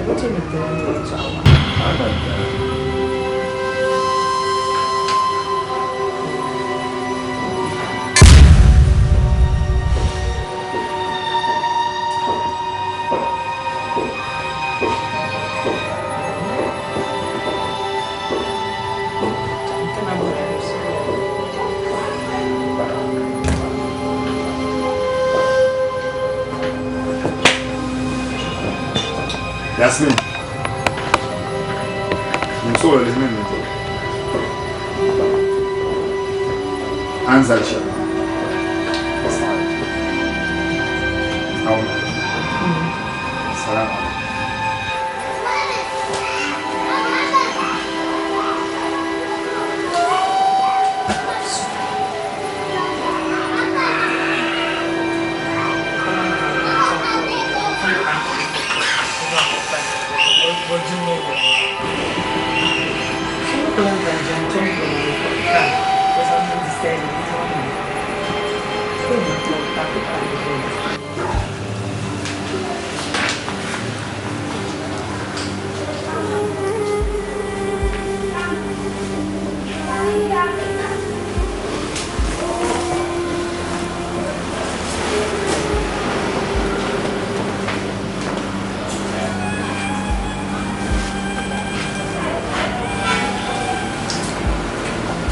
Di tu ni ti niŋ yɛltɔɣa maa. Abadaa. Yasmin. Sɔɣili lihimi ni tɔbu. A ni zali shɛli maa. Salaam alaikum.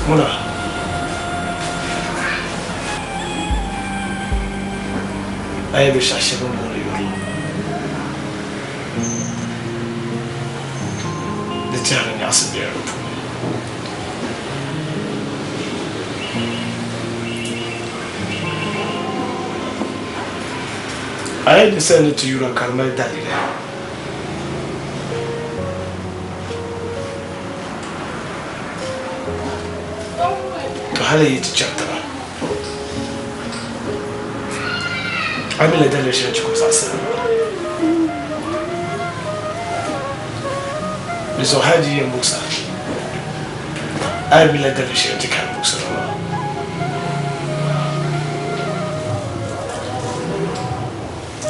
Muna. A yi binshɛɣu shɛli bɛ ni booni yuri di tɛha ni nyaɣisim bela di puuni. A yi ninsal ni ti yura ka di mali daliri, to hali yi ti chɛri taba, a mi la daliri shɛli n-chɛ ka o zaɣisi li maa. Di zuɣu hali di yi yɛn muɣis a, a yi mi la daliri shɛli n-chɛ ka a muɣisiri o maa.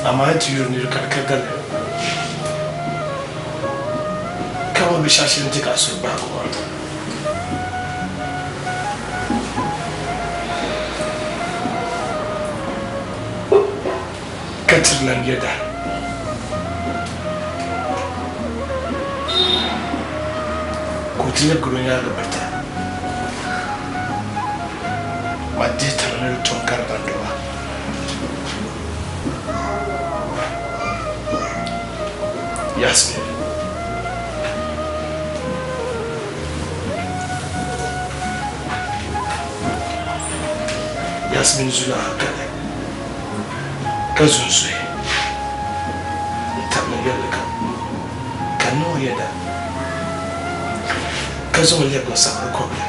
Amaa yi ti yuri nir ka di ka daliri, kaman binshɛɣu shɛli n-chɛ ka a suhu gbaag o maa. Ka tiri lan yɛda. Ka o ti lɛbigir o nyaaŋa birita, Ma dihi taba ni di tom gari bandoba. Yasmin. Yasmin zula hankali ka zo n-suhi n-tabili yɛlli kam ka niŋ o yɛda ka zaŋ o lɛbigi n-sabiri kɔbili.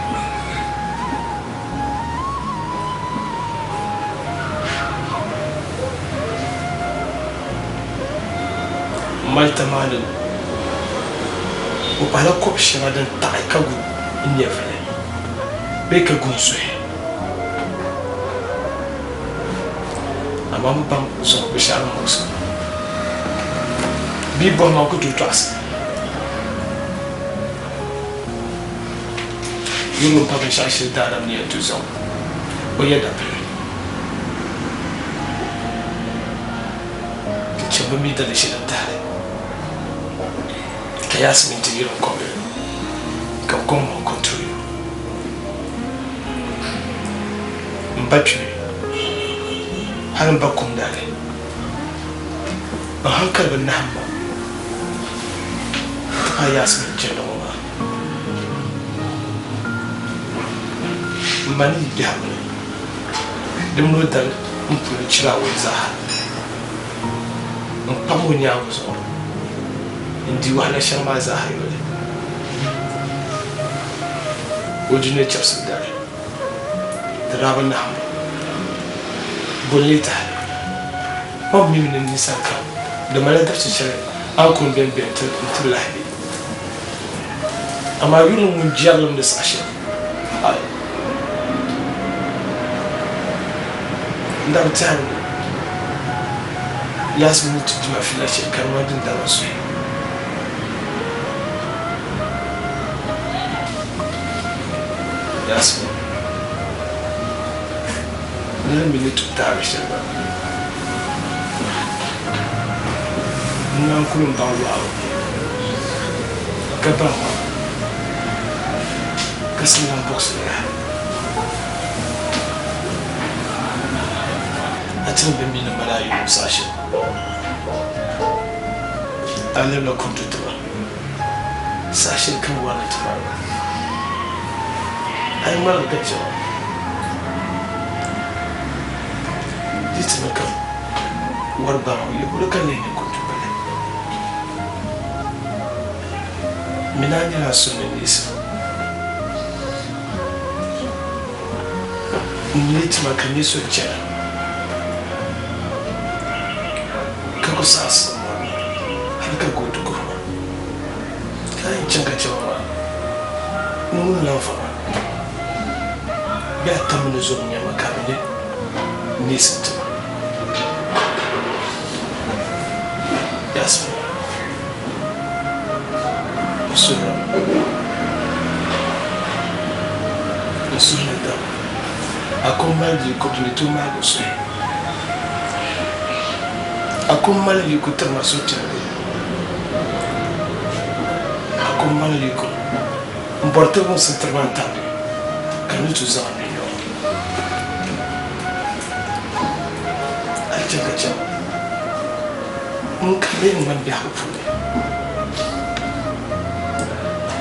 Malta maa ni o pahila kɔb shɛŋa din taɣi ka gu n nyɛvili bee ka gu n suhi. Amaa m baŋ zuɣu binshɛɣu din muɣisi ma. Bia bɔhima n ku tooi tɔɣisi. Yurilim pa binshɛɣu shili daadam ni yɛn ti zaŋ o yɛda pili n-chɛ bɛ mi dali shɛli n-tahi li, ka Yasmin ti yiri n-kɔbili ka kom ŋɔ control you. M ba kpimi, hali m ba kum dali, n hankali bi nahim ma nti pahi Yasmin jilli ŋɔ maa. M ma ni yi biɛhigu ni, di mini o dali m puli chira awɔi zaaha. N kpam o nyaaŋa zuɣu n-di wahala shɛŋa maa zaaha yoli. O dunia chɛbisibu dali, di daa bi nahim o. Bɔ n-lee tahi li? Ma bi mi ni ninsal kam di malila dabisi shɛli a ni kul beni beni nti bi lahi be. Amaa yurilim ŋun jɛrilim ni saha shɛli, ai! N daa bi tɛhi ni Yasmin ni ti di ma fiila shɛli ka di ŋmani din dama suhi. Yasmin, nira mi ni tum taali shɛli gba, n naan kuli m-baŋ lɔɣu ka baŋ ma ka sani lan buɣisi li yaha. A ti ni bi mi ni mali a yuli saha shɛli, a lɛbila kundu ti ba. Saha shɛli kam wari ni ti mali ba. A yi ŋmaligi ka chɛ ba, di ti mi ka wari baŋ o yɛbolo ka leei ninkuntubili. Mi ni a nyɛla so ni neesim. N ni ti ma ka nyɛ so chana ka ku saɣisi n mɔri hal ka gooi ti guhi ma. Ka a yɛn chaŋ ka chɛ ba maa, n ŋun lan fa ba bee a tam ni zo n-nya ma ka bɛ ni neesim ti ma. Yasmin, n suhir a mi, n suhu ni dam, a ko mali yiko din ni tooi maagi o suhu. A ko mali yiko tiri ma suhupiɛlli. A ko mali yiko m-bɔri tibimsi tiri ma n-tabili ka n ni tooi zaŋ n ni yɔɣi. A yi chaŋ ka chɛ ma, n ka bee n-ŋmani biɛhigu puuni.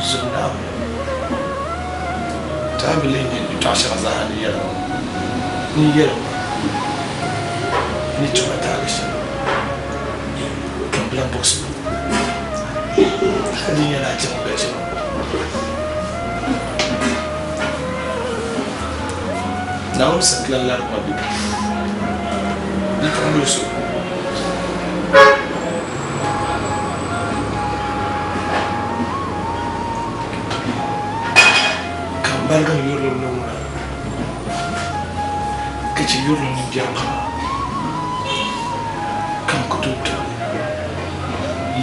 Zom Naawuni, ti a bi leei nya yɛtɔɣ shɛŋa zaa ni yɛli ŋɔ ni yɛli ŋɔ ni tuma taali shɛli ka m bi lan buɣisi ba. Hal di nyɛla a chaŋ ka chɛ ma. Naawuni sani ti lan larigi ma bipuɣimbil so. Ka m baligi n yurilim ni ŋuna, ka chɛ yurilim ni biɛri pam, ka n ku tooi tɔri li.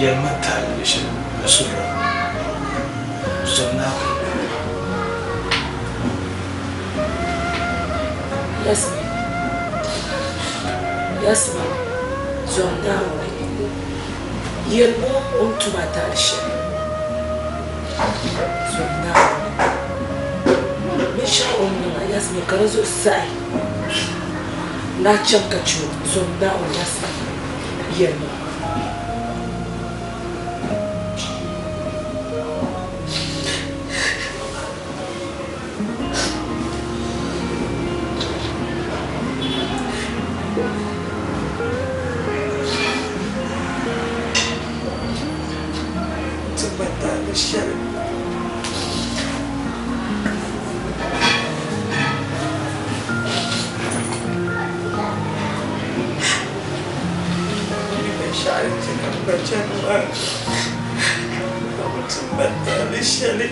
Yɛlimaŋtali ni shɛli n suhir a, zom Naawuni. Yasmin, Yasmin, zom Naawuni. Yɛlim o o ni tum a taali shɛli. Zom Naawuni. Binshɛɣu o ni niŋ a, Yasmin, ka di zuɣu saɣi ni a chaŋ ka chɛ o. Zom Naawuni, Yasmin, yɛlim o. Ti ba taali shɛli. Ni binshɛɣu din chɛ ka m ba chani maa, ka bɛ ti ba taali shɛli.